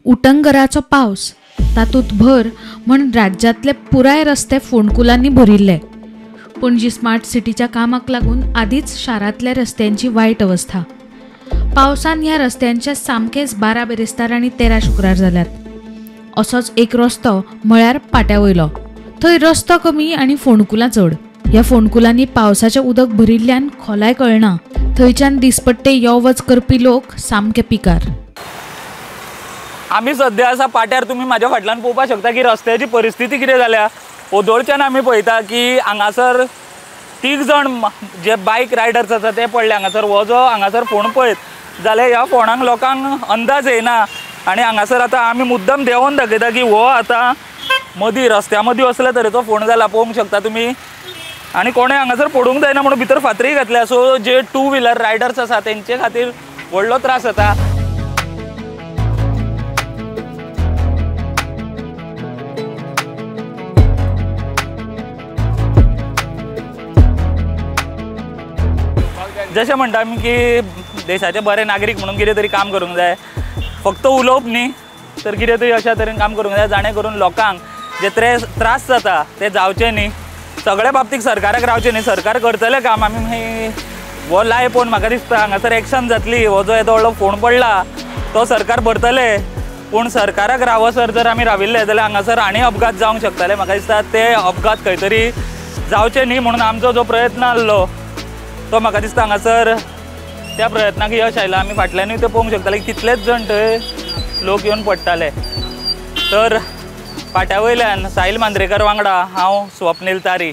उटंगराचो पावस तातूंत भर म्हण राज्यांतले पुराय रस्ते फोंडकुलांनी भरिल्ले. पणजी स्मार्ट सिटीच्या कामाक लागून आदींच शारांतल्या रस्त्यांची वायट अवस्था. पावसान ह्या रस्त्यांचे सामकेच 12 बिरेस्तार आनी 13 शुक्रार जाल्यात. असोच एक रस्तो म्हळ्यार पाट्या वयलो. थंय रस्तो कमी आनी फोंडकुलां चड. ह्या फोंडकुलांनी पावसाचें उदक भरिल्ल्यान खोलाय कळना. थंयच्यान दिसपट्टे यो वच करपी लोक सामके पिकार. आमी सद्या आसा पाट्यार. तुमी म्हाज्या फाटल्यान पळोवपाक शकता की रस्त्याची परिस्थिती कितें जाल्या. ओदोळच्यान आमी पळयता की हांगासर 3 जाण जे बायक रायडर्स आसा ते पडले. हांगासर हो जो हांगासर फोंड पळयत जाल्यार ह्या फोंडांक लोकांक अंदाज येना आनी हांगासर आतां आमी मुद्दम देंवोन दाखयता की हो आतां मदीं रस्त्या मदीं असल्या तरेचो फोंड जाला. पळोवंक शकता तुमी. आनी कोणें हांगासर पडूंक जायना म्हणून भितर फातरी घातल्या. सो जे 2 व्हिलर रायडर्स आसा तेंचे खातीर व्हडलो त्रास जाता. जशें म्हणटा आमी की देशाचे बरे नागरीक म्हणून कितें तरी काम करूंक जाय. फक्त उलोवप न्ही तर कितें तरी अशा तरेन काम करूंक जाय जाणें करून लोकांक जे त्रास जाता ते जावचे न्ही. सगळ्या बाबतीक सरकाराक रावचें न्ही. सरकार करतलें काम. आमी हो लाय पळोवन म्हाका दिसता हांगासर एक्शन जातली. हो जो येदो व्हडलो फोंड पडला तो सरकार भरतले. पूण सरकाराक रावसर जर आमी राविल्ले जाल्यार हांगासर आनी अपघात जावंक शकताले. म्हाका दिसता ते अपघात खंय तरी जावचे न्ही म्हणून आमचो जो प्रयत्न आहलो तो म्हाका दिसता हांगासर त्या प्रयत्नाक यश आयलां. आमी फाटल्यानूय ते पळोवंक शकताले कितलेच जाण थंय लोक येवन पडटाले. तर पाट्या वयल्यान साहिल मांद्रेकर वांगडा हांव स्वप्नील तारी.